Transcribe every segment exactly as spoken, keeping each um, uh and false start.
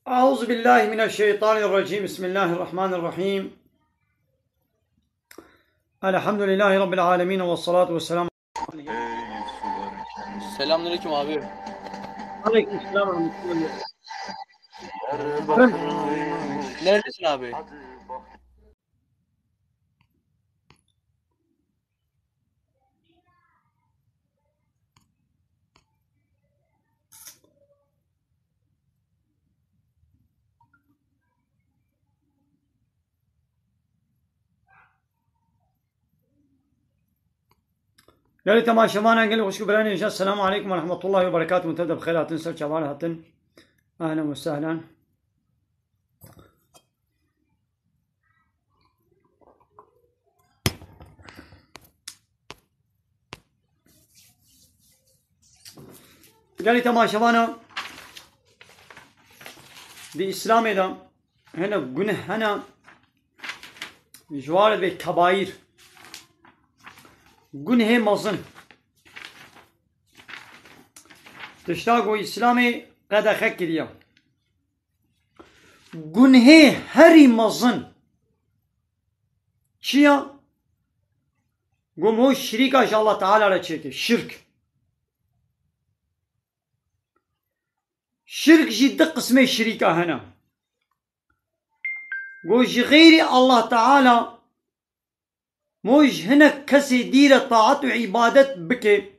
أعوذ بالله من الشيطان الرجيم. بسم الله الرحمن الرحيم. الحمد لله رب العالمين والصلاة والسلام. Selamünaleyküm abi. Aleyküm selam ve rahmetullah. Neredesin abi? Gelî temaşevanan, gelî xwişk û biranên hêja, selamu aleykum ve rahmetullahi ve berekatuhu. Hûn tev de bi xêr hatin, ser çavan hatin. Ehlen ve sehlen. Gelî temaşevana, di Îslamê de hene guneh hene, ji wan re dibê kebaîr, gunehê mezin. Tişta ku Îslamê qedexe kiriye. Gunehê herî mezin çi ya? Ku mû şirîka ji Allah Teala re çêke. Şirk. Şirk jî du qismê şirîka hene. Ku ji xeyrî Allah Teala mû ji hinek kesê dî re taat û îbadet bike.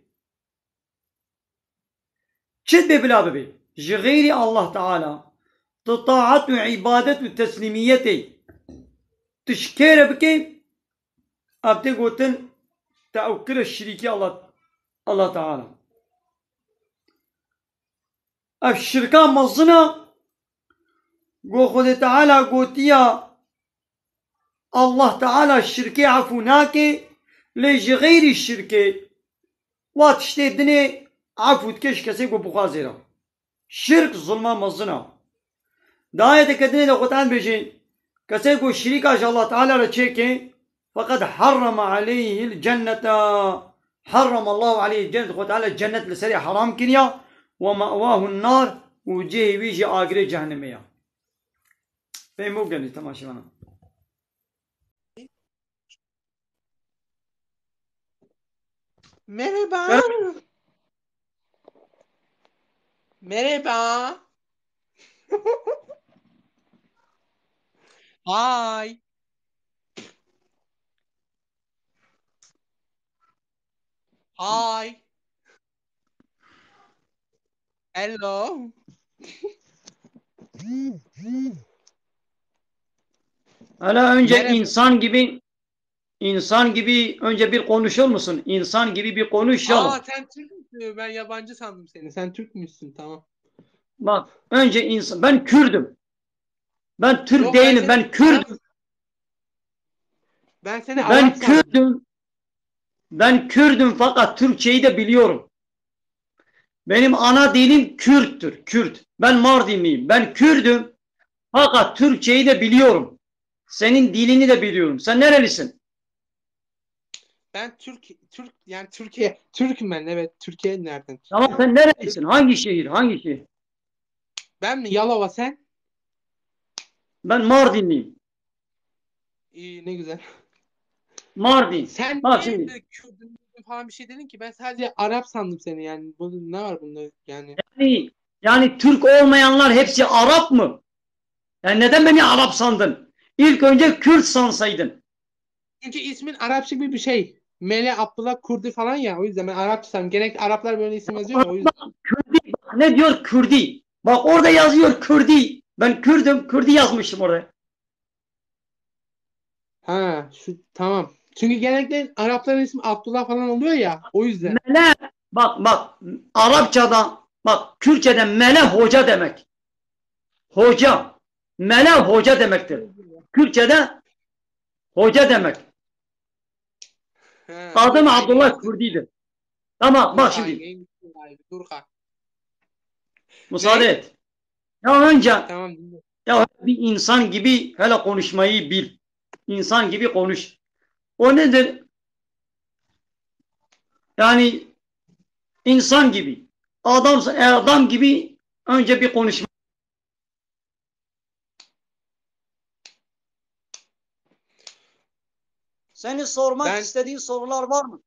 Çi dibê bila bibê? Ji xeyrî Allah Teala tu taat û îbadet û teslîmiyetê tu ji kê re bikê, ev tê gotin te ew kire şirîkî Allah, Allah Teala. Ev şirka mezin e, ku Xwedê Teala gotiya, Allah Teala şirkê efû nake, lê ji xeyrî şirkê wa tiştê dinê efû dike ji kesê ku bixwazê re. Şirk zulma mezin e. Di ayeteke dinê de Xwedê dibêje, kesê ku şirîka ji Allah Teala re çêke, feqed harrama aleyhil cenneta, harrama Allahu aleyhil cennet, Xwedê Teala cennet li serê heram kiriya, ve ma'wahun nar, û cihê wî jî agirê cehennemê ya. Fehmo gelî temaşevana. Merhaba. Merhaba. Hi. Hi. Hello. Hele önce Merhaba. insan gibi, insan gibi önce bir konuşur musun? İnsan gibi bir konuş ya. Aa, sen Türk müsün? Ben yabancı sandım seni. Sen Türk müsün? Tamam. Bak, önce insan, ben Kürdüm. Ben Türk Yok, ben değilim, seni- ben Kürdüm. Ben seni Ben Arap sandım. Kürdüm. Ben Kürdüm fakat Türkçeyi de biliyorum. Benim ana dilim Kürttür, Kürt. Ben Mardinliyim. Ben Kürdüm fakat Türkçeyi de biliyorum. Senin dilini de biliyorum. Sen nerelisin? Ben Türk, Türk yani Türkiye, Türk'üm ben, evet. Türkiye nereden? Tamam, sen nerelisin? Hangi şehir? Hangi şehir? Ben mi? Yalova, sen? Ben Mardinliyim. İyi, ne güzel. Mardin. Sen Bak niye şimdi. de Kürdüm falan bir şey dedin ki? Ben sadece Arap sandım seni yani. Bu ne var bunda yani? Yani, yani Türk olmayanlar hepsi Arap mı? Yani neden beni Arap sandın? İlk önce Kürt sansaydın. Çünkü ismin Arapça gibi bir şey. Mele, Abdullah, Kurdi falan ya. O yüzden ben Arapça sandım. Genellikle Araplar böyle isim yazıyor ya, o yüzden. Kürdi, bak ne diyor Kürdi? Bak orada yazıyor Kürdi. Ben Kürdüm, Kürdi yazmışım orada. Ha, şu, tamam. Çünkü genellikle Arapların ismi Abdullah falan oluyor ya. O yüzden. Mele, bak bak, Arapçada, bak Kürtçede mele hoca demek. Hoca. Mele hoca demektir. Kürtçede hoca demek. Ha, Adım o Abdullah yüzden. Kürdi'dir. Tamam, bak Dur, şimdi. dur, dur. Müsaade et. Ya önce, Tamam, dinle. Ya bir insan gibi hele konuşmayı bil. İnsan gibi konuş. O nedir? Yani insan gibi. Adam, adam gibi önce bir konuşma. Senin sormak Ben istediğin sorular var mı?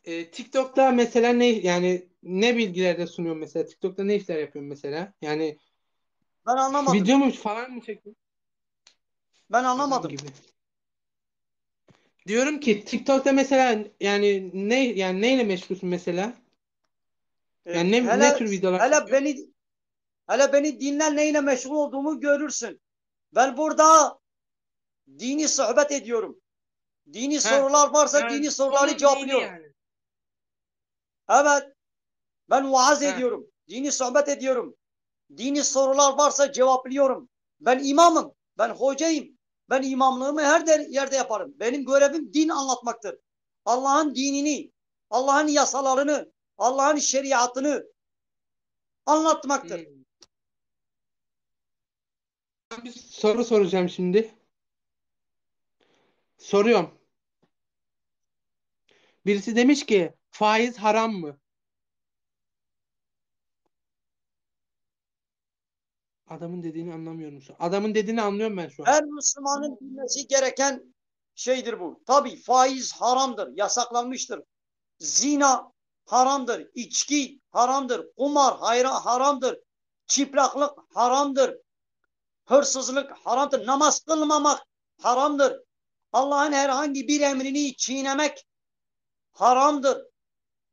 E, TikTok'ta mesela ne, yani ne bilgilerde sunuyorsun mesela? TikTok'ta ne işler yapıyorsun mesela? Yani Ben anlamadım. Video mu falan mı çekiyorsun? Ben anlamadım. Gibi. Diyorum ki TikTok'ta mesela yani ne, yani neyle meşgulsün mesela? Yani ne, hele, ne tür videolar hele çekiyorsun? Beni hele beni dinle, neyle meşgul olduğumu görürsün. Ben burada dini sohbet ediyorum. Dini Heh, sorular varsa yani dini soruları cevaplıyorum. Yani. Evet. Ben vaaz Heh. ediyorum. Dini sohbet ediyorum. Dini sorular varsa cevaplıyorum. Ben imamım. Ben hocayım. Ben imamlığımı her der, yerde yaparım. Benim görevim din anlatmaktır. Allah'ın dinini, Allah'ın yasalarını, Allah'ın şeriatını anlatmaktır. Hmm. Bir soru soracağım şimdi. Soruyorum. Birisi demiş ki faiz haram mı? Adamın dediğini anlamıyorum şu an. Adamın dediğini anlıyorum ben şu an. Her Müslümanın bilmesi gereken şeydir bu. Tabii faiz haramdır, yasaklanmıştır. Zina haramdır, içki haramdır, kumar hayra haramdır, çıplaklık haramdır, hırsızlık haramdır, namaz kılmamak haramdır. Allah'ın herhangi bir emrini çiğnemek haramdır.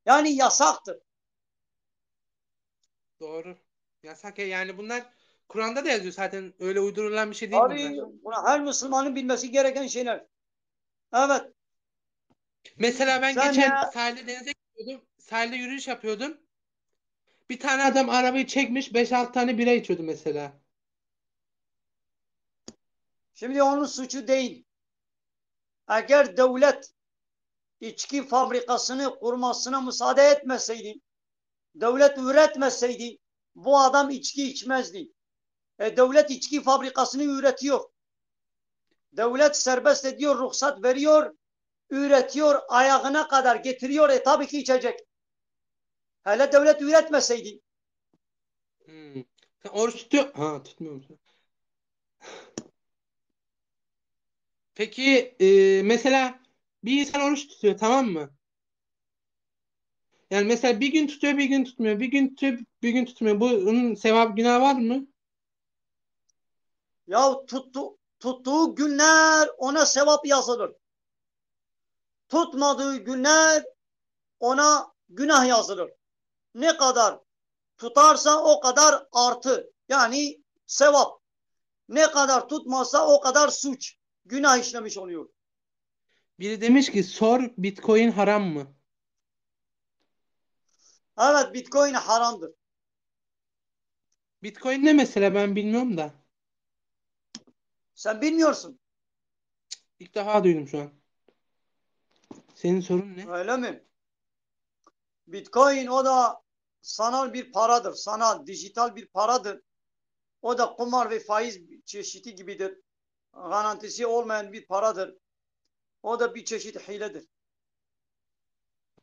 Yani yasaktır. Doğru. Yasak ya, yani bunlar Kur'an'da da yazıyor zaten, öyle uydurulan bir şey değil Tabii, bunlar. Buna her Müslümanın bilmesi gereken şeyler. Evet. Mesela ben Sen geçen ya... sahilde denize gidiyordum. Sahilde yürüyüş yapıyordum. Bir tane adam arabayı çekmiş, beş altı tane bira içiyordu mesela. Şimdi onun suçu değil. Eğer devlet içki fabrikasını kurmasına müsaade etmeseydi, devlet üretmeseydi bu adam içki içmezdi. E, devlet içki fabrikasını üretiyor. Devlet serbest ediyor, ruhsat veriyor, üretiyor, ayağına kadar getiriyor. E, tabii ki içecek. Hele devlet üretmeseydi. Hmm. Sen oruç tutuyor. Ha, tutmuyor musun? Peki e, mesela bir insan oruç tutuyor, tamam mı? Yani mesela bir gün tutuyor, bir gün tutmuyor. Bir gün tutuyor, bir gün tutmuyor. Bunun sevap günah var mı? Ya tuttu, tuttuğu günler ona sevap yazılır. Tutmadığı günler ona günah yazılır. Ne kadar tutarsa o kadar artı. Yani sevap. Ne kadar tutmazsa o kadar suç, günah işlemiş oluyor. Biri demiş ki sor, Bitcoin haram mı? Evet, Bitcoin haramdır. Bitcoin ne mesela, ben bilmiyorum da. Sen bilmiyorsun. İlk defa duydum şu an. Senin sorun ne? Öyle mi? Bitcoin o da sanal bir paradır. Sanal, dijital bir paradır. O da kumar ve faiz çeşidi gibidir. Garantisi olmayan bir paradır. O da bir çeşit hiledir.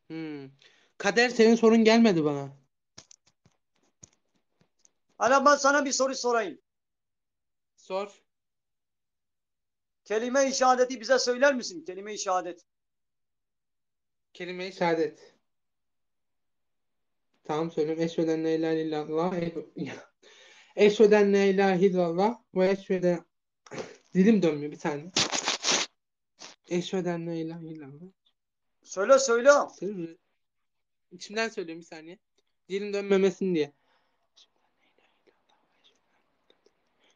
Hmm. Kader, senin sorun gelmedi bana. Hala ben sana bir soru sorayım. Sor. Kelime-i şehadeti bize söyler misin? Kelime-i şehadet. Kelime-i şehadet. Tamam, söyleyeyim. Eşhedü en la ilahe illallah. Eşhedü en la ilahe illallah ve eşhedü... Dilim dönmüyor bir saniye. Eşhedü en la ilahe illallah. Söyle, söyle. Sırrı. İçimden söylüyorum bir saniye. Dilim dönmemesin diye.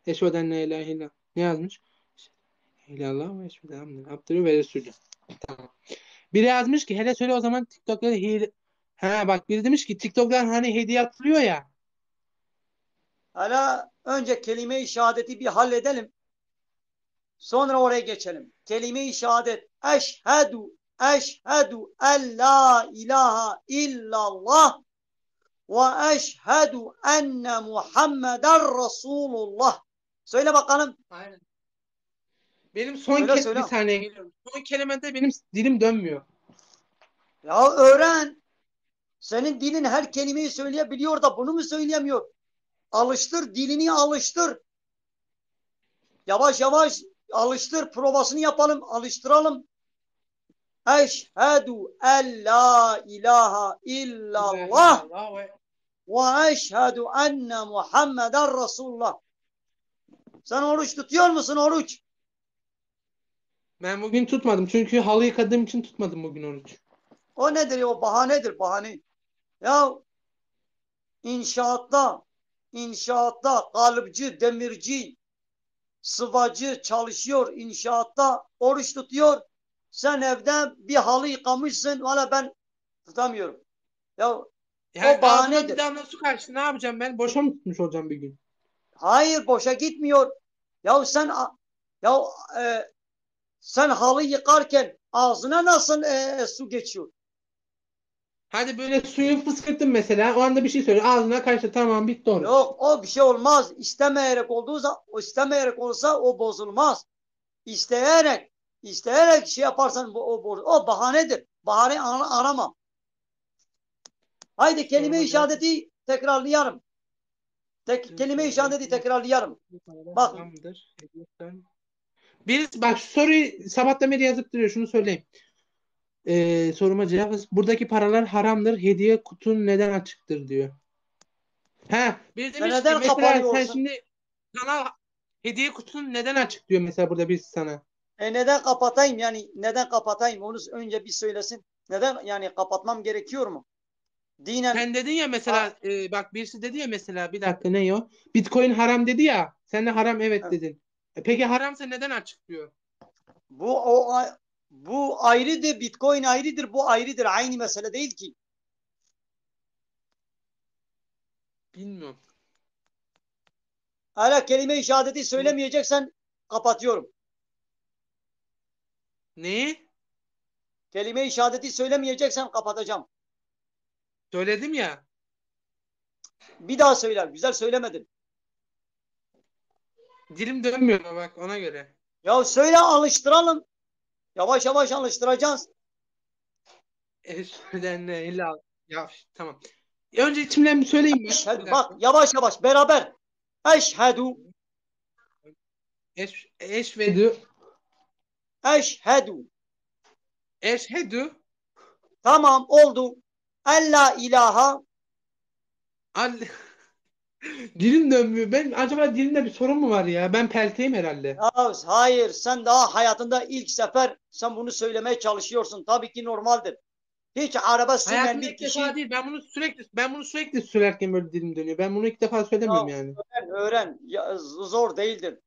Eşhedü en la ilahe illallah. Ne yazmış? İllallah ve eşhedü enne abdühü ve resulü. Tamam. Biri yazmış ki hele söyle o zaman TikTok'ta hile... Ha bak, biri demiş ki TikTok'tan hani hediye atılıyor ya. Hala önce kelime-i şehadeti bir halledelim. Sonra oraya geçelim. Kelime-i şehadet. Eşhedü, eşhedü en la ilahe illallah ve eşhedü enne Muhammeden Resulullah. Söyle bakalım. Aynen. Benim son Söyle, kez söyle. Bir saniye geliyorum. Son kelimede benim dilim dönmüyor. Ya öğren. Senin dilin her kelimeyi söyleyebiliyor da bunu mu söyleyemiyor? Alıştır, dilini alıştır. Yavaş yavaş Alıştır, provasını yapalım, alıştıralım. Eşhedü en la ilahe illallah ve eşhedü enne Muhammeden Resulullah. Sen oruç tutuyor musun, oruç? Ben bugün tutmadım çünkü halı yıkadığım için tutmadım bugün oruç. O nedir ya? O bahanedir, bahane. Ya inşaatta, inşaatta kalıpçı, demirci, sıvacı çalışıyor inşaatta, oruç tutuyor. Sen evde bir halı yıkamışsın, valla ben tutamıyorum. Ya Yani o bahanedir. Bir damla su karşı ne yapacağım ben? Boşa mı tutmuş olacağım bir gün? Hayır, boşa gitmiyor. Ya sen ya e, sen halı yıkarken ağzına nasıl e, su geçiyor? Hadi böyle suyu fıskırttın mesela. O anda bir şey söyle. Ağzına kaçtı. Tamam, bitti oruç. Yok, o bir şey olmaz. İstemeyerek olduğu zaman, o istemeyerek olsa o bozulmaz. İsteyerek, isteyerek şey yaparsan bu, o, o bahanedir. Bahane ara, arama. Haydi kelime-i şehadeti tekrarlayalım. Tek, kelime-i şehadeti tekrarlayalım. Bak. Birisi bak şu soruyu sabahtan beri yazıp duruyor. Şunu söyleyeyim. Ee, soruma cevap. Buradaki paralar haramdır. Hediye kutun neden açıktır diyor. Ha, bir demiş ki mesela sen şimdi sana hediye kutun neden açık diyor mesela burada birisi sana. E neden kapatayım yani, neden kapatayım, onu önce bir söylesin. Neden yani, kapatmam gerekiyor mu? Dinen... Sen dedin ya mesela e, bak birisi dedi ya mesela, bir dakika, ne o? Bitcoin haram dedi ya. Sen de haram evet dedin. E, peki haramsa neden açık diyor? Bu o bu ayrıdır, Bitcoin ayrıdır, bu ayrıdır. Aynı mesele değil ki. Bilmiyorum. Hala kelime-i şehadeti söylemeyeceksen kapatıyorum. Neyi? Kelime-i şehadeti söylemeyeceksen kapatacağım. Söyledim ya. Bir daha söyle. Güzel söylemedin. Dilim dönmüyor bak, ona göre. Ya söyle, alıştıralım. Yavaş yavaş alıştıracağız. Eşheden ne illa ya tamam. Önce içimden bir söyleyeyim mi? Eşhedü. Bak yavaş yavaş beraber. Eşhedü. Eş, eşvedü. Eşhedü. Eşhedü. Tamam, oldu. En la ilaha. Al Dilim dönmüyor. Ben acaba dilimde bir sorun mu var ya? Ben pelteyim herhalde. Ya hayır, sen daha hayatında ilk sefer sen bunu söylemeye çalışıyorsun. Tabii ki normaldir. Hiç araba sürmeyen bir kişi. Değil. Ben bunu sürekli ben bunu sürekli söylerken böyle dilim dönüyor. Ben bunu ilk defa söylemiyorum yani. Öğren, öğren. Ya, zor değildir.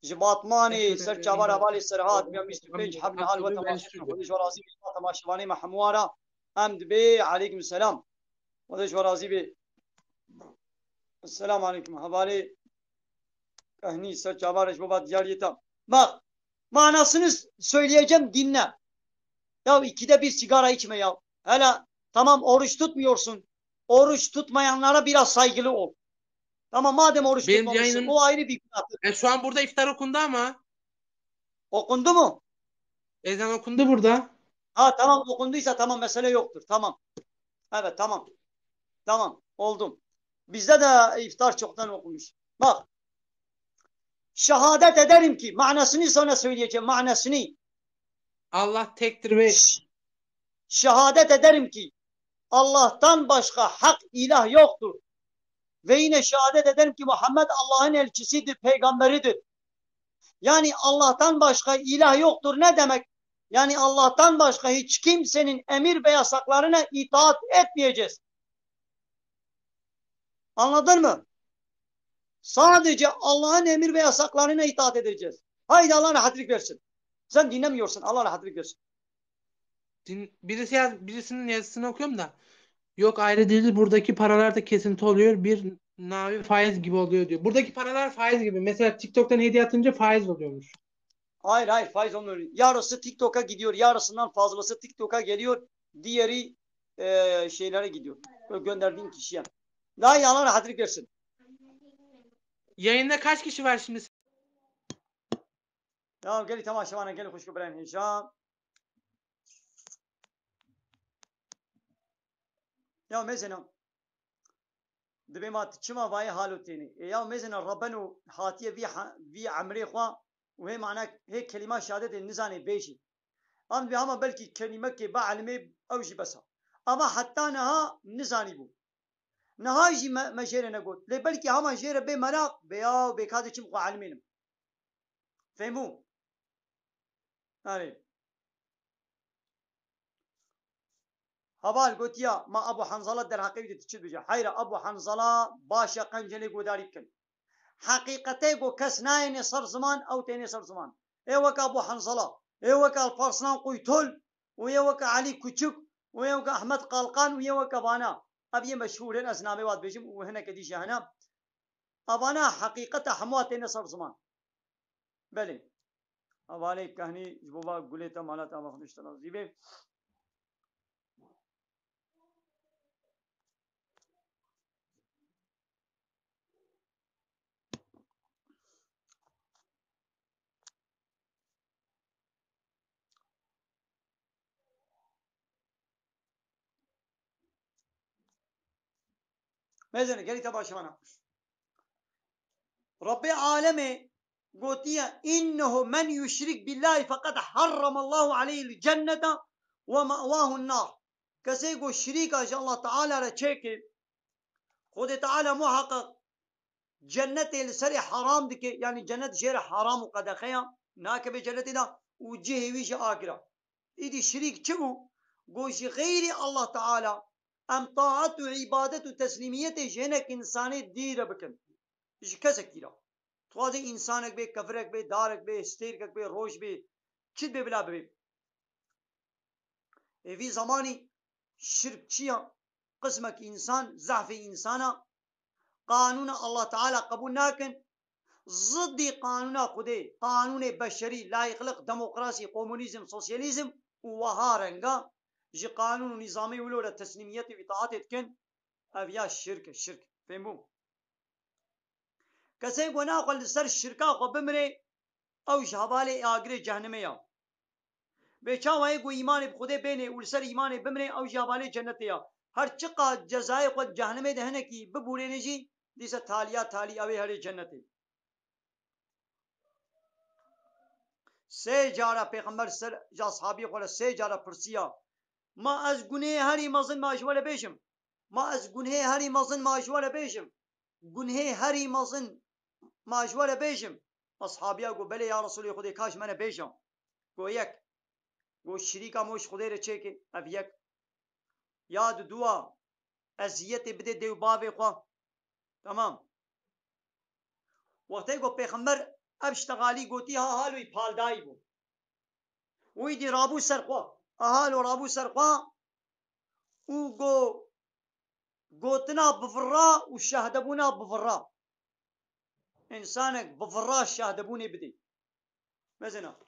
Ji Batmanê ser çavar hevalê Serhat, bîst û pênc heb nihal we temaşe kirin. Xwedê ji we razî be, temaşevanê me hemû ara. Em dibê, aleykum selam. Xwedê ji we razî be. Selamun aleykum. Hevalê Ehnî ser çavar ji baba diyar yeta. Bak, manasını söyleyeceğim, dinle. Ya ikide bir sigara içme ya. Hele tamam, oruç tutmuyorsun. Oruç tutmayanlara biraz saygılı ol. Tamam, madem oruç Benim tutmamışsın, yayınım- o ayrı bir günahtır. E, şu an burada iftar okundu ama. Okundu mu? Ezan okundu burada. Ha tamam, okunduysa tamam, mesele yoktur. Tamam. Evet, tamam. Tamam, oldum. Bizde de iftar çoktan okunmuş. Bak. Şehadet ederim ki, manasını sana söyleyeceğim, manasını. Allah tektir ve Şehadet ederim ki Allah'tan başka hak ilah yoktur. Ve yine şehadet ederim ki Muhammed Allah'ın elçisidir, peygamberidir. Yani Allah'tan başka ilah yoktur ne demek? Yani Allah'tan başka hiç kimsenin emir ve yasaklarına itaat etmeyeceğiz. Anladın mı? Sadece Allah'ın emir ve yasaklarına itaat edeceğiz. Haydi, Allah rahatlık versin. Sen dinlemiyorsun. Allah rahatlık versin. Din, birisi yaz, birisinin yazısını okuyorum da. Yok, ayrı değil. Buradaki paralar da kesinti oluyor. Bir nevi faiz gibi oluyor diyor. Buradaki paralar faiz gibi. Mesela TikTok'tan hediye atınca faiz oluyormuş. Hayır, hayır, faiz olmuyor. Yarısı TikTok'a gidiyor. Yarısından fazlası TikTok'a geliyor. Diğeri e, şeylere gidiyor. Böyle gönderdiğin kişiye. Daha iyi, Allah rahatlık versin. Yayında kaç kişi var şimdi? Ya gelî temaşevana, gelî xwişk birayên hêja. Ya mêzêna. Dibê ma tu çima vayê halo tênê? E, ya mêzêna, Rebeno hatiye vî ha-, vî emrê xwe û hê mana, hê kelîma şehadetê nizanê bêjî. Em dibê hema belkî kelîmekê ba elimê ew jî bes e. Ama heta niha nizanîbû. Niha jî me, me jê re negot. Lê belkî hema jê re bê meraq, bê ya, bê ka dê çim xwe elimênim. Fehmû? Erê. Heval gotiya, ma Abu Hanzala derheqê wî de tu çi dibêje? Heyra Abu Hanzala baş e, qencelê godarî bikin. Heqîqetê ku kes nayêne ser ziman, ew têne ser ziman. Ê weke Abu Hanzala, ê weke Alparslan Quytol, û yê weke Elî Kuçuk, û yê weke Ehmed Qalqan, û yê weke vana. Ev yê meşhûr in, ez namê wa dibêjim û hineke dî jî hene. Evana heqîqeta hemû têne ser ziman. Belê. Hevalê kehnî ji bo va gulê te mala te, Allah Xwedê ji te razî be. Mezene, gelî te başimana. Rabbê alemê gotiye, "Innehu men yuşrik billahi fekad harramallahu aleyhil cennete ve me'wahun nar." Kesê ku şirîka ji Allah Teala re çêke, Xwedê Teala muheqeq cennetê li serê heram dike, yanî cennet jê re heram û qedexe ya, nakeve cennetê de û cihê wî jî agira. Îdî şirîk çi bû? Got, ji xeyrî Allah Teala em taet û îbadet û teslîmiyetê ji hinek însanê dî re bikin. Ji kesekî re. Dixwaze însanek bê, kevirek bê, darek bê, stêrkek bê, roj bê, çi bê bila bibê. Ê vî zemanî şirk çi ya? Qismek însan, zehfê însan a, qanûna Allah Teala qebûl nakin, zidî qanûna Xwedê, qanûnê beşerî, layîqlik, demokrasî, komunîzm, sosyalîzm û wiha renga ji qanûn û nîzamê wilo re teslîmiyetê û îtaatê dikin, ev ya şirk e, şirk. Fêm bû? Kesê ku naxwe li ser şirka xwe bimire, ew ji hevalê agirê cehnimê ya. Bê çawa yê ku îmanê bi Xwedê bênê û li ser îmanê bimrê, ew jî hevalê cennetê ya. Her çiqas cezayê xwe di cehnimê de hinekî bibûrêne jî, dîsa taliya talî ew ê herê cennetê. Sê cara Pêxember ser ji ashabiyê xwe re sê cara pirsiya, "Ma ez gunehê herî mezin ma ji we re bêjim? Ma ez gunehê herî mezin ma ji we re bêjim? Gunehê herî mezin ma ji we re bêjim?" Ashabiya got, "Belê ya Resulê Xwedê, ka ji me re bêje." Got, "Yek." Got, "Şirîka me ji Xwedê re çêke." Ev yek. Ya duduwa, eziyetê bidê dê û bavê xwe. Tamam. Wextê ku Pêxember ev ştexalî gotî, ha halo wî paldayî bû. Wî dî rabû ser xwe. Ha halo rabû ser xwe û got, gotina bivira û şehdebûna bivira. Însanek bivira şehdebûnê bidê. Mezena.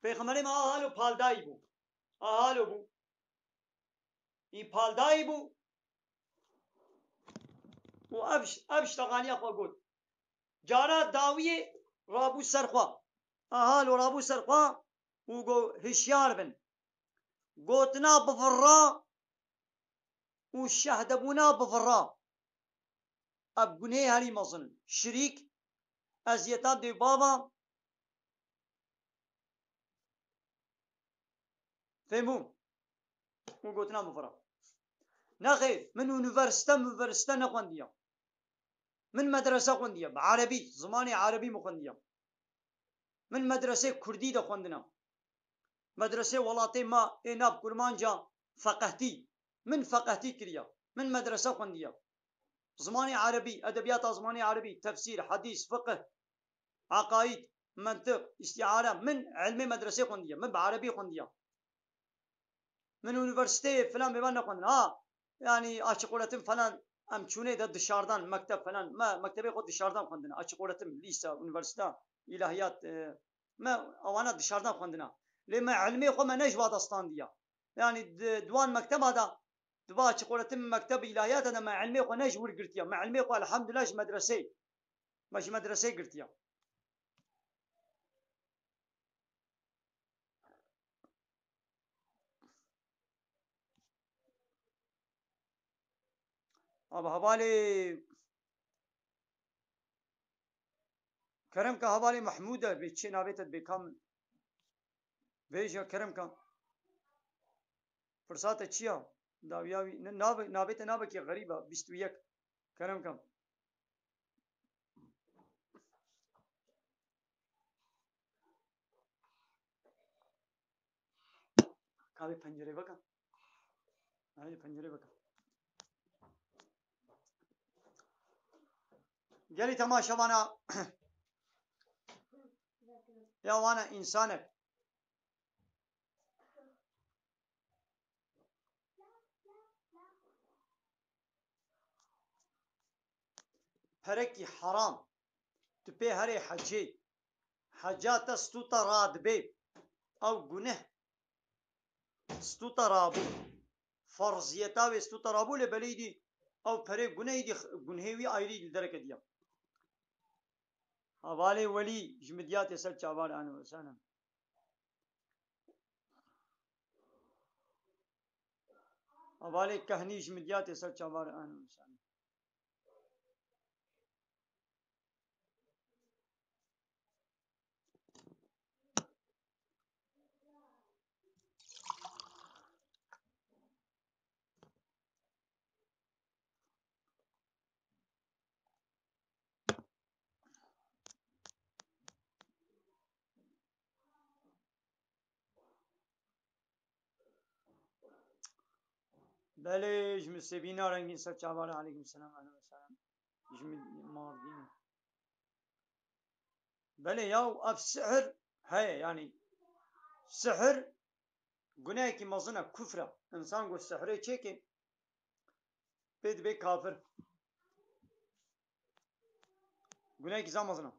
Pêxemberê me ha halo paldayî bû. Ha halo bû. Î paldayî bû û ev, ev ştexaliya xwe got. Cara dawiyê rabû ser xwe. Aha lo rabû ser xwe û got, hişyar bin. Gotina bivira û şehdebûna bivira. Ev gunehê herî mezin in. Şirîk, eziyeta dê bava. Fehmû? Û gotina min xwe re. Nexêr, min unîversîte, unîversîte nexwendiye. Min medrese xwendiye, bi erebî, zimanê erebî min xwendiye. Min medresê kurdî de xwendina. Medresê welatê me ê nav kurmanca feqehtî. Min feqehtî kiriye. Min medrese xwendiye. Zimanê erebî, edebiyata zimanê erebî, tefsîr, hedîs, fiqh, eqaîd, mentiq, îstîare. Min ilmê medresê xwendiye. Min bi erebî xwendiye. Min unîversîteyê filan bêvan nexwendin. Ha, yanî açık öğretim falan em çûnê de dışarıdan, mekteb falan. Me mektebê xwe dışarıdan xwendine. Açık öğretim, lise, unîversîte, îlahiyat, e, me ewana dışarıdan xwendine. Lê me ilmê xwe me ne ji wa de standiya. Yanî di, di wan mekteba de, di va açık öğretim mekteb îlahiyata de me ilmê xwe ne ji wir girtiye. Me ilmê xwe elhamdulillah ji medresê, me ji medresê girtiye. Abi hevalê. Kerem ke hevalê Mehmûd e, bê çi navê te bê kam? Vêja kerem ke. Pirsa te çi ya? Dawiya wî, ne, navê, navê te navekî xerîb e, bîst û yek. Kerem ke. Ka vê pencerê veke. Hayê pencerê veke. Gelî temaşevana ya wana însanek. Perekî heram. Tu pê herê hecê. Heca te stûta radibê. Ew guneh. Stûta rabû. Ferziyeta wê stûta rabû lê belê dî. Ew perê gunehî dî, gunhê wî ayrî li dereke diya. Hevalê Welî ji Midyatê ser çavar ane wesane. Hevalê Kehnî ji Midyatê ser çavar ane wesane. Belê, ji Musevîna rengîn ser çavan, aleykum selam, aleykum selam. Ji Mardîn. Belê ya, ev sihir heye, yanî sihir gunehekî mezin e, kufr e. Însan ku sihirê çêke, pê dibe kafir. Gunehekî zaf mezin e.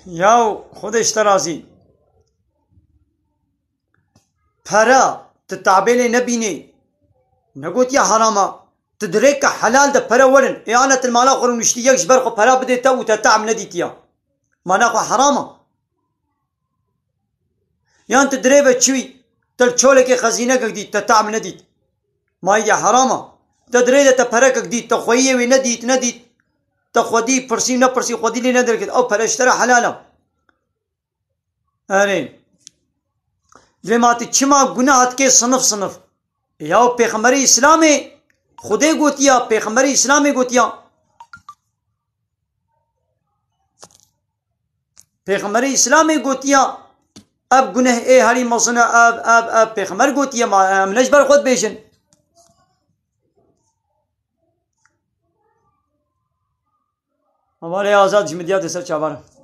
Yaw, Xwedê ji te razî. Pere, tu tabê lê nebînê. Negotiye herama. Tu dirêka helal de pere werin. Ê ana tu li mala xwe rûniştî, yek ji ber xwe pere bidê te û te tehm nedîtiya. Mana xwe herama. Yan tu dirê ve çûyî, te li çolekê xezînekek dît, te tehm nedît. Mayî de herama. Te dirê de te perekek dît, te xweyiyê wê nedît, nedît. Te xwedî pirsî û nepirsî, xwedî lê nederket. Ew pere ji te re helal e. Erê. Divê ma tu çima guneh dikê sinif sinif? Ya Pêxemberê Îslamê Xwedê gotiya, Pêxemberê Îslamê gotiya. Pêxemberê Îslamê gotiya, ev guneh ê herî mezin e, ev, ev, ev. Pêxember gotiye, ma em ne ji ber xwe dibêjin. Hevalê Azad ji Midyatê ser çavan e.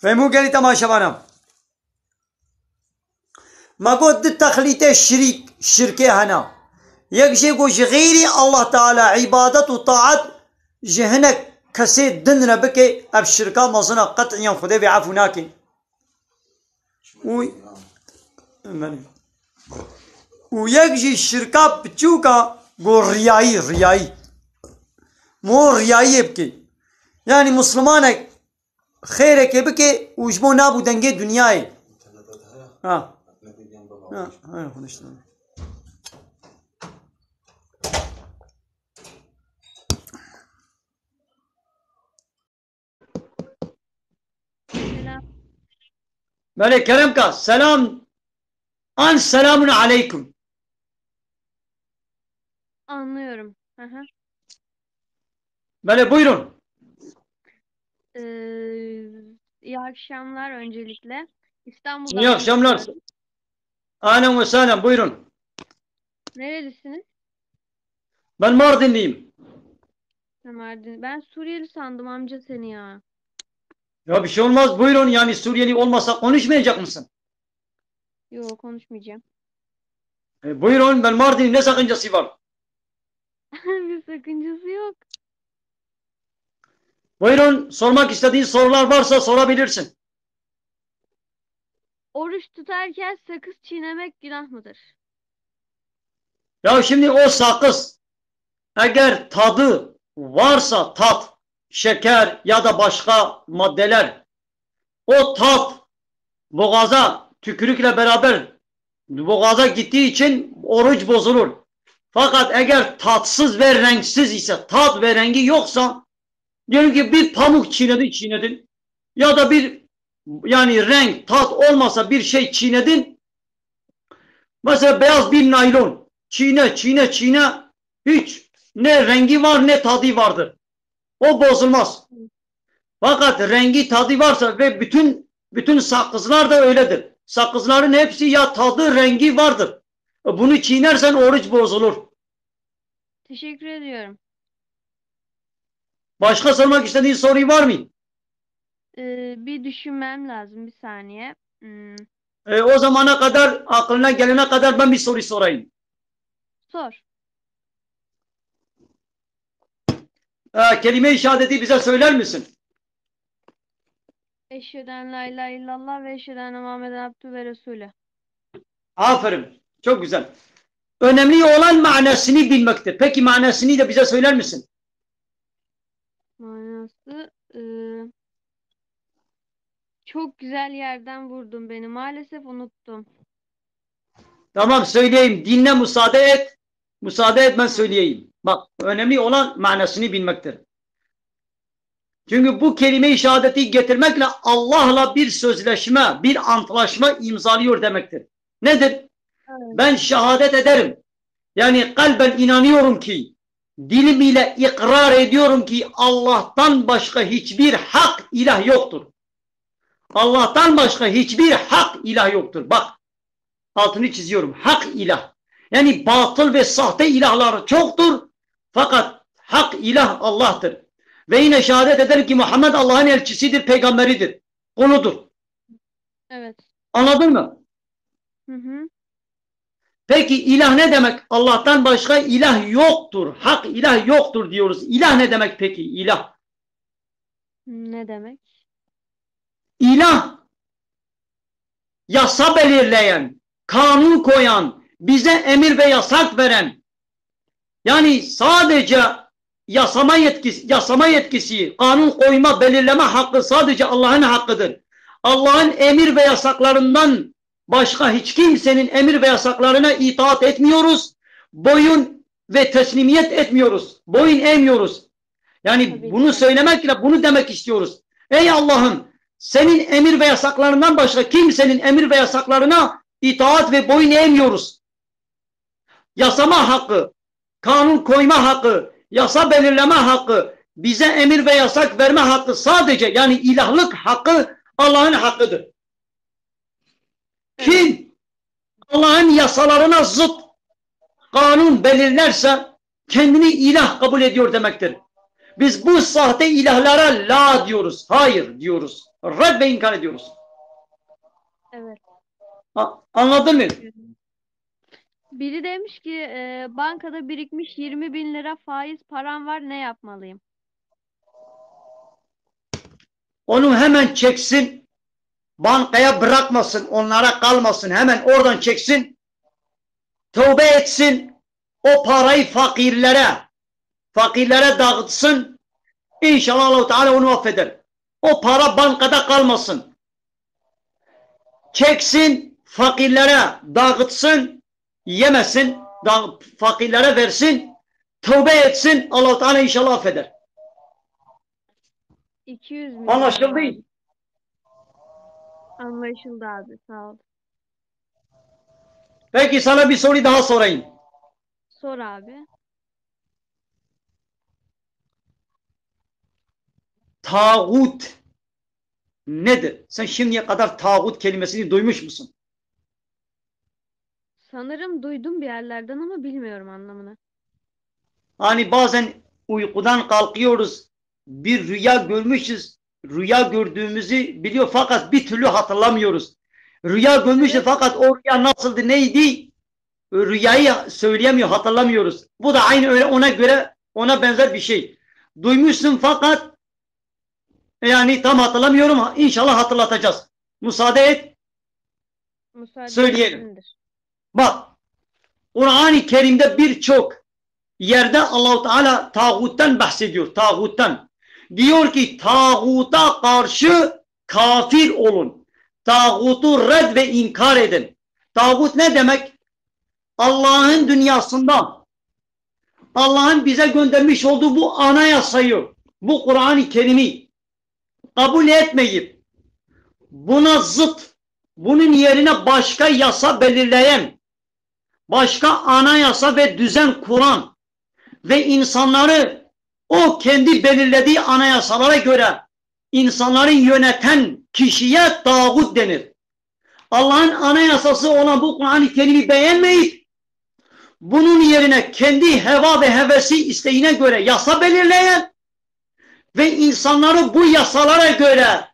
Fehmû gelî temaşevana. Me got du texlîtê şirîk, şirkê hene. Yek jê got ji xeyrî Allah Teala îbadet û taet ji hinek kesê din re bike, ev şirka mezin e, qet'iyen Xwedê vê efû nake. Û, û yek jî şirka piçûk e, go riyayî, riyayî. Mo riyayiyê bike. Yanî Muslimanek xêrekê bike û ji bo nab û dengê dinyayê. Ha. Ha, ha, konuştum. Selam. Belê, Kerem ka, selam. An selamun aleykum. Anlıyorum. Hı hı. Belê, buyurun. Ee, iyi akşamlar öncelikle. İstanbul'dan İyi akşamlar. Arıyorum. Ahlen ve sahlen, buyurun. Nerelisiniz? Ben Mardinliyim. Ha, Mardin. Ben Suriyeli sandım amca seni ya. Ya bir şey olmaz, buyurun. Yani Suriyeli olmasa konuşmayacak mısın? Yok, konuşmayacağım. E, buyurun, ben Mardinliyim. Ne sakıncası var? Bir sakıncası yok. Buyurun, sormak istediğin sorular varsa sorabilirsin. Oruç tutarken sakız çiğnemek günah mıdır? Ya şimdi o sakız eğer tadı varsa, tat, şeker ya da başka maddeler, o tat boğaza tükürükle beraber boğaza gittiği için oruç bozulur. Fakat eğer tatsız ve renksiz ise, tat ve rengi yoksa, diyelim ki bir pamuk çiğnedin, çiğnedin ya da bir, yani renk, tat olmasa bir şey çiğnedin. Mesela beyaz bir naylon. Çiğne, çiğne, çiğne. Hiç ne rengi var ne tadı vardır. O bozulmaz. Fakat rengi, tadı varsa ve bütün bütün sakızlar da öyledir. Sakızların hepsi ya tadı, rengi vardır. E, bunu çiğnersen oruç bozulur. Teşekkür ediyorum. Başka sormak istediğin soru var mı? Ee, bir düşünmem lazım, bir saniye. Hmm. E, o zamana kadar, aklına gelene kadar ben bir soru sorayım. Sor. E, kelime-i şehadeti bize söyler misin? Eşhedü en la ilahe illallah ve eşhedü enne Muhammeden abdühü ve resulü. Aferin. Çok güzel. Önemli olan manasını bilmektir. Peki manasını da bize söyler misin? Manası, e, çok güzel yerden vurdun beni. Maalesef unuttum. Tamam, söyleyeyim. Dinle, müsaade et. Müsaade et, ben söyleyeyim. Bak, önemli olan manasını bilmektir. Çünkü bu kelime-i şehadeti getirmekle Allah'la bir sözleşme, bir antlaşma imzalıyor demektir. Nedir? Evet. Ben şehadet ederim. Yani kalben inanıyorum ki, dilim ile ikrar ediyorum ki Allah'tan başka hiçbir hak ilah yoktur. Allah'tan başka hiçbir hak ilah yoktur. Bak, altını çiziyorum. Hak ilah. Yani batıl ve sahte ilahlar çoktur. Fakat hak ilah Allah'tır. Ve yine şehadet ederim ki Muhammed Allah'ın elçisidir, peygamberidir. Kuludur. Evet. Anladın mı? Hı hı. Peki ilah ne demek? Allah'tan başka ilah yoktur. Hak ilah yoktur diyoruz. İlah ne demek peki? İlah. Ne demek? İlah, yasa belirleyen, kanun koyan, bize emir ve yasak veren, yani sadece yasama yetkisi, yasama yetkisi, kanun koyma, belirleme hakkı sadece Allah'ın hakkıdır. Allah'ın emir ve yasaklarından başka hiç kimsenin emir ve yasaklarına itaat etmiyoruz. Boyun ve teslimiyet etmiyoruz. Boyun eğmiyoruz. Yani bunu söylemekle bunu demek istiyoruz. Ey Allah'ım, senin emir ve yasaklarından başka kimsenin emir ve yasaklarına itaat ve boyun eğmiyoruz. Yasama hakkı, kanun koyma hakkı, yasa belirleme hakkı, bize emir ve yasak verme hakkı sadece, yani ilahlık hakkı Allah'ın hakkıdır. Kim Allah'ın yasalarına zıt kanun belirlerse kendini ilah kabul ediyor demektir. Biz bu sahte ilahlara la diyoruz, hayır diyoruz, red ve inkar ediyoruz. Evet. A- anladın mı? Biri demiş ki, e, bankada birikmiş yirmi bin lira faiz param var, ne yapmalıyım? Onu hemen çeksin, bankaya bırakmasın, onlara kalmasın, hemen oradan çeksin, tövbe etsin, o parayı fakirlere, fakirlere dağıtsın, inşallah Allahu Teala onu affeder. O para bankada kalmasın. Çeksin, fakirlere dağıtsın, yemesin, da, fakirlere versin, tövbe etsin, Allah Teala inşallah affeder. iki yüz milyon. Anlaşıldı. Anlaşıldı abi, sağ ol. Peki sana bir soru daha sorayım. Sor abi. Tağut nedir? Sen şimdiye kadar tağut kelimesini duymuş musun? Sanırım duydum bir yerlerden ama bilmiyorum anlamını. Hani bazen uykudan kalkıyoruz, bir rüya görmüşüz, rüya gördüğümüzü biliyor fakat bir türlü hatırlamıyoruz. Rüya görmüşüz fakat o rüya nasıldı, neydi? Rüyayı söyleyemiyor, hatırlamıyoruz. Bu da aynı öyle ona göre, ona benzer bir şey. Duymuşsun fakat yani tam hatırlamıyorum. İnşallah hatırlatacağız. Müsaade et. Müsaade söyleyelim. Sizindir. Bak, Kur'an-ı Kerim'de birçok yerde Allahu Teala tağuttan bahsediyor, tağuttan. Diyor ki, "Tağuta karşı kafir olun. Tağutu red ve inkar edin." Tağut ne demek? Allah'ın dünyasında, Allah'ın bize göndermiş olduğu bu anayasayı, bu Kur'an-ı Kerim'i kabul etmeyip, buna zıt, bunun yerine başka yasa belirleyen, başka anayasa ve düzen kuran ve insanları o kendi belirlediği anayasalara göre insanların yöneten kişiye tağut denir. Allah'ın anayasası olan bu Kur'an-ı Kerim'i beğenmeyip, bunun yerine kendi heva ve hevesi, isteğine göre yasa belirleyen ve insanları bu yasalara göre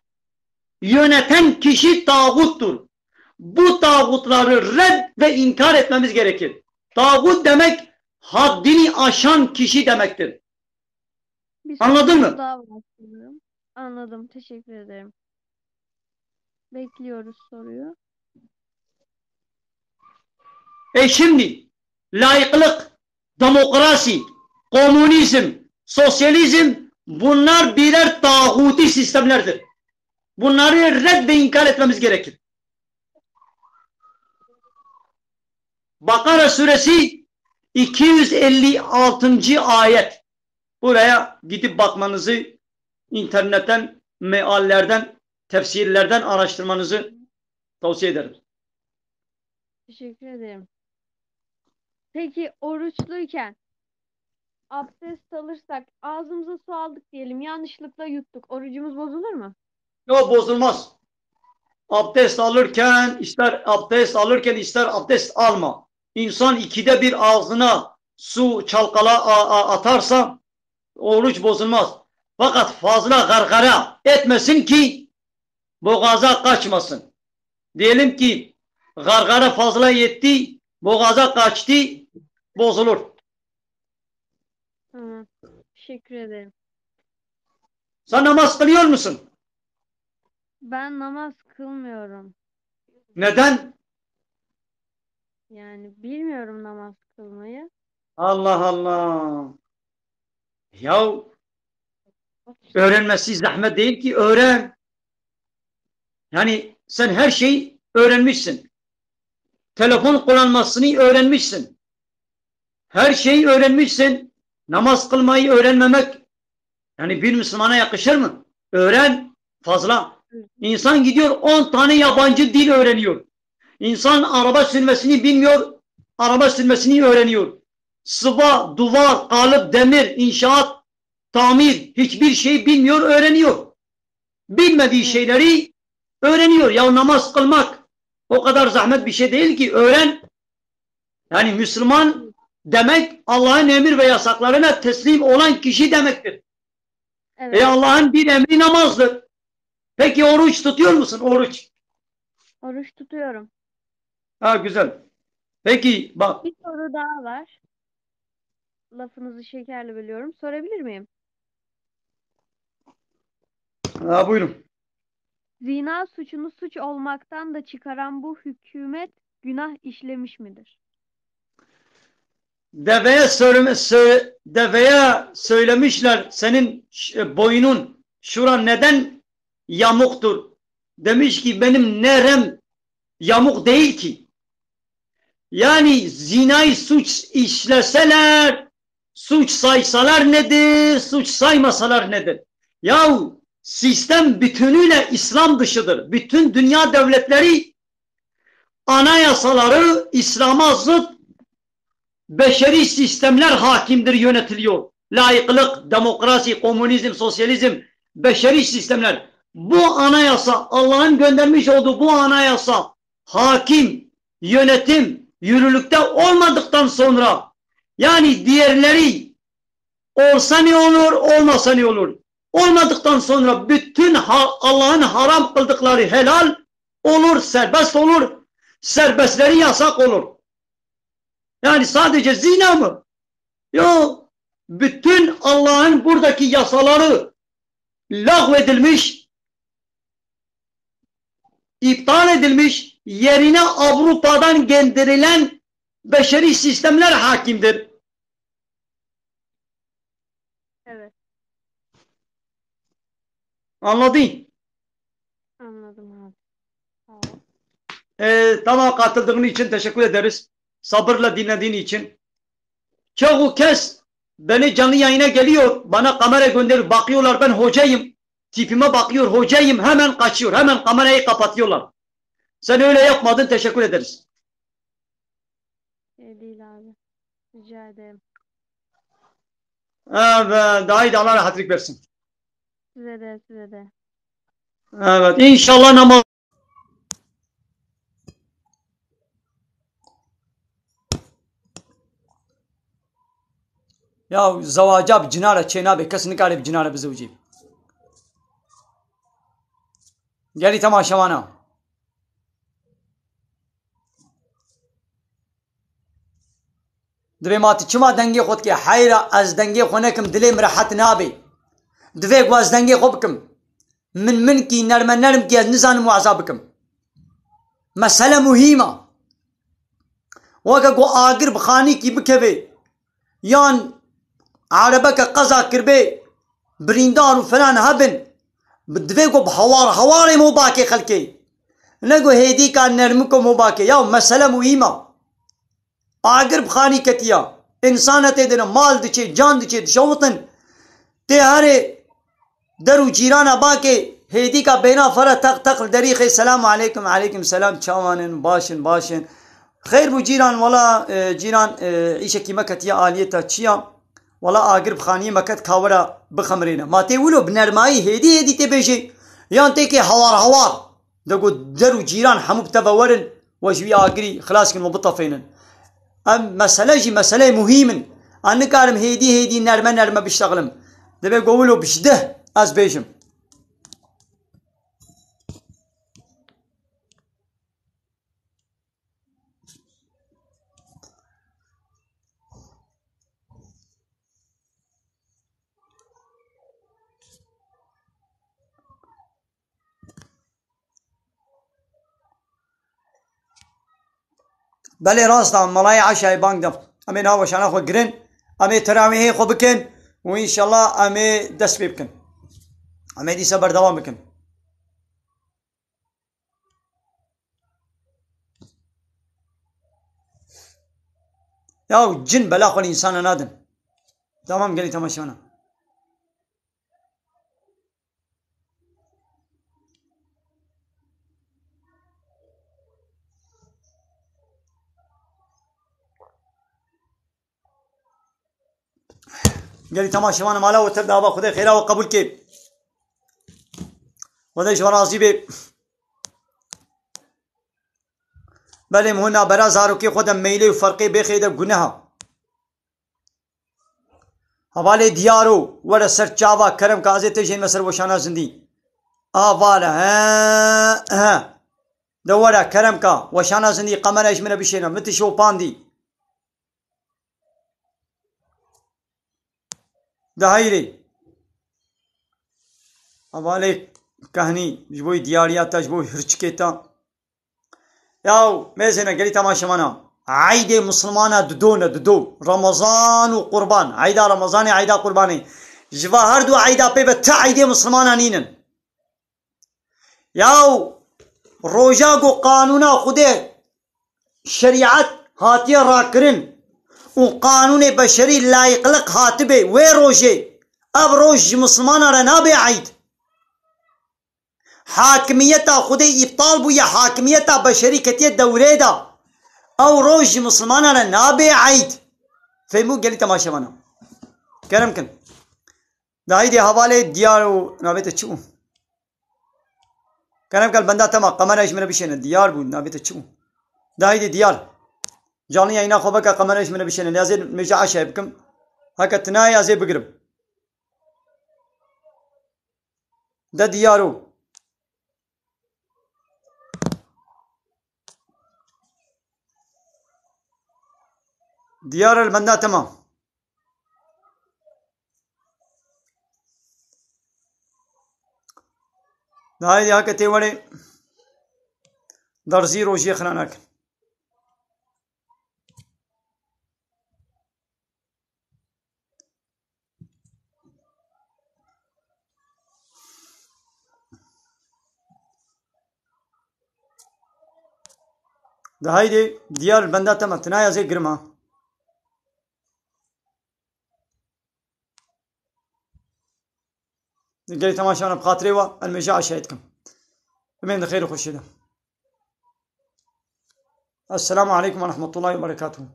yöneten kişi tağuttur. Bu tağutları red ve inkar etmemiz gerekir. Tağut demek haddini aşan kişi demektir. Bir Anladın sorumuz mı? Daha var sanırım. Anladım. Teşekkür ederim. Bekliyoruz soruyu. E şimdi, layıklık, demokrasi, komünizm, sosyalizm, bunlar birer tağuti sistemlerdir. Bunları red ve inkar etmemiz gerekir. Bakara suresi iki yüz elli altıncı ayet. Buraya gidip bakmanızı, internetten, meallerden, tefsirlerden araştırmanızı tavsiye ederim. Teşekkür ederim. Peki oruçluyken abdest alırsak, ağzımıza su aldık diyelim, yanlışlıkla yuttuk. Orucumuz bozulur mu? Yok, bozulmaz. Abdest alırken, ister abdest alırken ister abdest alma, İnsan ikide bir ağzına su çalkala a- a- atarsa oruç bozulmaz. Fakat fazla gargara etmesin ki boğaza kaçmasın. Diyelim ki gargara fazla yetti, boğaza kaçtı, bozulur. Tamam. Teşekkür ederim. Sen namaz kılıyor musun? Ben namaz kılmıyorum. Neden? Yani bilmiyorum namaz kılmayı. Allah Allah. Ya öğrenmesi zahmet değil ki, öğren. Yani sen her şeyi öğrenmişsin. Telefon kullanmasını öğrenmişsin. Her şeyi öğrenmişsin. Namaz kılmayı öğrenmemek, yani bir Müslümana yakışır mı? Öğren fazla. İnsan gidiyor on tane yabancı dil öğreniyor. İnsan araba sürmesini bilmiyor, araba sürmesini öğreniyor. Sıva, duvar, kalıp, demir, inşaat, tamir, hiçbir şey bilmiyor, öğreniyor. Bilmediği şeyleri öğreniyor. Ya namaz kılmak o kadar zahmet bir şey değil ki, öğren. Yani Müslüman demek Allah'ın emir ve yasaklarına teslim olan kişi demektir. Evet. E, Allah'ın bir emri namazdır. Peki oruç tutuyor musun? Oruç. Oruç tutuyorum. Ha, güzel. Peki bak. Bir soru daha var. Lafınızı şekerle bölüyorum. Sorabilir miyim? Ha, buyurun. Zina suçunu suç olmaktan da çıkaran bu hükümet günah işlemiş midir? Deveye söyleme, sö- deveye söylemişler, "Senin ş- boynun şuran neden yamuktur?" Demiş ki, "Benim nerem yamuk değil ki." Yani zinayı suç işleseler, suç saysalar nedir, suç saymasalar nedir? Yahu sistem bütünüyle İslam dışıdır. Bütün dünya devletleri anayasaları İslam'a zıt beşeri sistemler hakimdir, yönetiliyor. Laiklik, demokrasi, komünizm, sosyalizm, beşeri sistemler. Bu anayasa, Allah'ın göndermiş olduğu bu anayasa hakim, yönetim yürürlükte olmadıktan sonra, yani diğerleri olsa ne olur, olmasa ne olur? Olmadıktan sonra bütün ha- Allah'ın haram kıldıkları helal olur, serbest olur, serbestleri yasak olur. Yani sadece zina mı? Yok. Bütün Allah'ın buradaki yasaları lağvedilmiş, iptal edilmiş, yerine Avrupa'dan gönderilen beşeri sistemler hakimdir. Evet. Anladın? Anladım abi. Sağ ol. Ee, tamam, katıldığın için teşekkür ederiz. Sabırla dinlediğin için. Çoğu kez beni canlı yayına geliyor, bana kamera gönderiyor, bakıyorlar ben hocayım, tipime bakıyor, hocayım, hemen kaçıyor, hemen kamerayı kapatıyorlar. Sen öyle yapmadın, teşekkür ederiz. Şey değil abi. Rica ederim. Evet, daha iyi de Allah rahatlık versin. Size de, size de. Evet, inşallah namaz. Ya zewaca bi cinare çê nabe, kes nikare bi cinare bizewicî. Gelî temaşevana. Divê ma tu çima dengê xwe dikê? Heyra ez dengê xwe nekim, dilê min rehet nabê. Divê ku ez dengê xwe bikim. Min min kî, nerme nerm kî, ez nizanim waza bikim. Mesele muhîm e. Weke ku agir bi xanîkî bikevê, yan erebeke qeza kiribê, birîndar û filan hebin, bi, divê ku bi hawar hawarê mobakê xelkê. Ne ku hêdîka nermiko mobakê. Ya mesele muhîm e. Agir bi xanî ketiya. Însan e tê dine, mal diçê, can diçê, dişewitin. Tê herê der û cîrana bakê, hêdîka bêhna fere teq teq li derî xê, "Selamu aleykum." "Aleykum selam, çawan in?" "Baş in, baş in." "Xeyr bû cîran, wela, e, cîran, e, îşekî me ketiye aliyê te, çi ya?" "Wela agir bi xaniyê me ket, ka were bixemirêne." Ma tê wilo bi nermayî hêdî hêdî tê bêjê, yan tê kê hawar hawar? De got, der û cîran hemû bi te ve werin, we ji wî agirî xilas kin, we bitefênin. Em mesele jî meseleyê muhîm in. Ez nikarim hêdî hêdî nerme nerme biştexilim. Divê ku wilo bi ji deh ez bêjim. Belê, rast e, melayê eşayê bang da. Em ê niha weşana xwe girin. Em ê terawîhê xwe bikin û înşallah em ê dest pê bikin. Em ê dîsa berdewam bikin. Ya cin bela xwe li însana nadin. Tamam, gelî temaşevana. Gelî temaşevana mala we tev de, ava Xwedê xêra we qebûl kê. Xwedê ji we razî bê. Belê, min hûn nabera zarokê xwe de meylê û ferqê bêxê de guneha. Hevalê Diyaro, were ser çava, kerem ke, azê te jênme ser weşana zindî. Avale, he, he. De were, kerem ke, weşana zindî, qemera ji min re bişêne, min tu şopandî. De heyrê. Hevalê Kehnî, ji bo diyariya te, ji bo hirçikê te. Yaw, mêzêne gelî temaşevana. Eydê Misilmana dido ne, dido. Remezan û Qurban. Eyda Remezanê, eyda Qurbanê. Ji va her du eyda pê ve ti eydê Misilmana nînin. Yaw, roja ku qanûna Xwedê, şerîet hatiye rakirin û qanûnê beşerî, layîqlik hatibê wê rojê, ev roj ji Misilmana re nabê eyd. Hakimiyeta Xwedê îptal bûye, hakimiyeta beşerî ketiye dewrê de. Ew roj ji Misilmana re nabe eyd. Fehmû gelî temaşevana. Kerem kin. De heydê hevalê Diyar û navê te çi bû? Kerem kel benda tema, qemera ji min re bişêne. Diyar bû, navê te çi bû? De heydê Diyar. Canlı yayına xwe beke, qemera ji min re bişêne. Lê ez ê mêja eşayê bikim. Heke tinayê ez ê bigirim. De Diyaro. Diyar el benda tema. Haydi hake tê were. Derzî rojiyê xira nekin. De haydê diyar benda tema, tinaya zê girma. Gelê temaşevan, bi xatirê we, em ê ji aşayê dikim. Em ê di xêr û xweşiyê de. Esselamu aleykum ve rahmetullahi ve berekatuhu.